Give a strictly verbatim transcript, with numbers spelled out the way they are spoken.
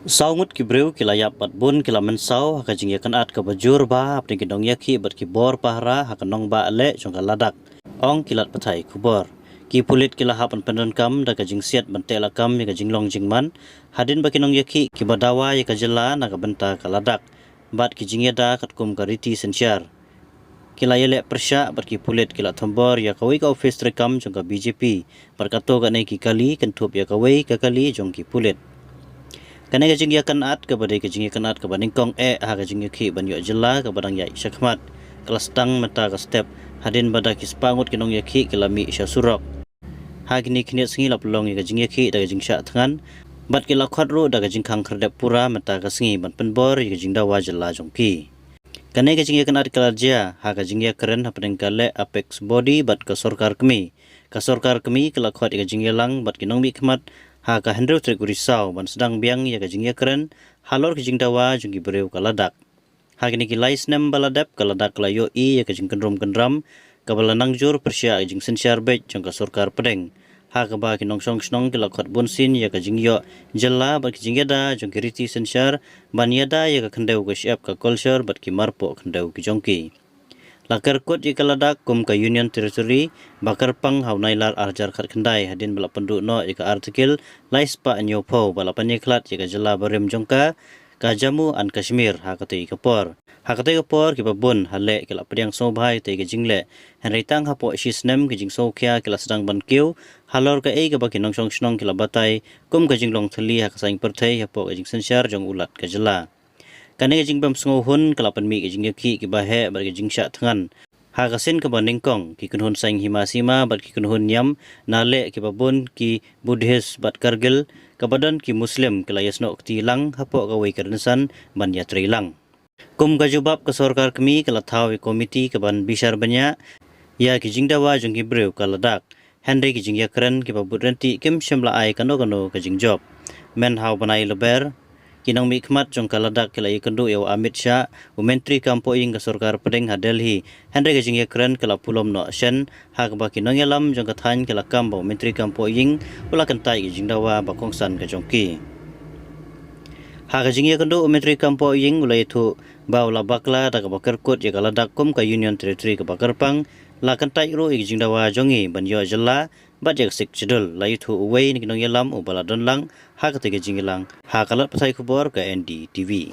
Saw ngut ki briew ki la ïap bad bun ki la mynsaw ha ka jingïakynad kaba jur bha hapdeng ki nongïakhih bad ki bor pahara ha ka nongbah leh jong ka Ladakh, ong ki lad pathai khubor. Ki pulit ki la hap ban pyndonkam da ka jingsiat ban teh lakam ïa ka jinglong jingman hadien ba ki nongïakhih kiba dawa ïa ka jylla na ka bynta ka Ladakh bad ki jingïada katkum ka riti synshar ki la ïaleh pyrshah bad ki pulit ki la thombor ïa kawei ka ophis treikam jong ka B J P bad katto katne ki kali kynthup ïa kawei ka kali jong ki pulit. Kane ka jingïakynad kaba dei ka jingïakynad kaba nyngkong eh ha ka jingïakhih ban ïoh jylla kaba dang ïaid shakhmat ka la sdang mynta ka step hadien ba da ki spah ngut ki nongïakhih ki la mih sha surok. Ha kine khyndiat sngi la pynlong ïa ka jingïakhih da ka jingshah thngan bad ki la khot ruh da ka jingkhang khyrdep pura mynta ka sngi ban pynbor ïa ka jingdawa jylla jong ki. Kane ka jingïakynad ka la jia ha ka jingïakren hapdeng ka leh apex body bad ka sorkar kmie. Ka sorkar kmie ka la khot ïa ka jingïalang bad ki nongmihkhmat ha ka hynriew tarik u Risaw ban sdang biang ïa ka jingïakren halor ka jingdawa jong ki briew ka Ladakh. Ha kine ki lai snem ba la dep ka Ladakh ka la ïohi ïa ka jingkynrum kynram kaba la nang jur pyrshah ïa ka jingsynshar beit jong ka sorkar pdeng. Ha kaba ki nongshong shnong ki la khot bunsien ïa ka jingïoh jylla bad ki jingïada jong ki riti synshar ban ïada ïa ka khyndew ka shyiap ka culture bad ki marpoh khyndew ki jong ki. La kyrkut ïa ka Ladakh kum ka Union Territory ba kyrpang ha u Nailar arhajar khatkhyndai hadien ba la pynduh noh ïa ka Article lai spah hynñiewphew ba la pynïakhlad ïa ka jylla barim jong ka, ka Jammu and Kashmir ha katei ka por. Ha katei ka por kiba bun ha leh ki la pdiang sngewbha ïa katei ka jingleh. Hynrei tang hapoh shi snem ki jingsngewkhia ki la sdang ban kiew halor kaei kaba ki nongshong shnong ki la batai kum ka jinglong thylli ha ka saiñ pyrthei hapoh ka jingsynshar jong u Lat ka jylla. Kane ka jingbym sngewhun ka la pynmih ka jingïakhih kiba heh bad ka jingshah thngan. Ha ka sien kaba nyngkong ki kynhun saiñ hima sima bad ki kynhun niam na leh kiba bun ki Buddhist bad Kargil kaba don ki Muslim ki la ïasnoh kti lang hapoh kawei ka rynsan ban ïatrei lang. Kum ka jubab ka sorkar kmie ka la thaw ïa ka komiti kaban bishar bniah ïa ki jingdawa jong ki briew ka Ladakh. Hynrei ki jingïakren kiba bud ryntih kim shym la ai kano kano ka jingjop. Myn ha u bnai Lber ki nongmihkhmat jong ka Ladakh ki la ïakynduh ïa u Amit Shah, u Myntri kam pohïing ka sorkar pdeng ha Delhi. Hynrei ka jingïakren ka la pulom noh shen ha kaba ki nongïalam jong ka thaiñ ki la kam ba u Myntri kam pohïing u la kyntait ïa ka jingdawa ba kongsan ka jong ki. Ha ka jingïakynduh u Myntri kam pohïing u la ïathuh ba u la bakla da kaba kyrkut ïa ka Ladakh kum ka Union Territory kaba kyrpang, la kyntait ruh ïa ka jingdawa jong ngi ban ïoh jylla bad ïa ka Sixth Schedule, la ïathuh uwei na ki nongïalam uba la don lang ha katei ka jingïalang ha ka lad pathai khubor ka N D T V.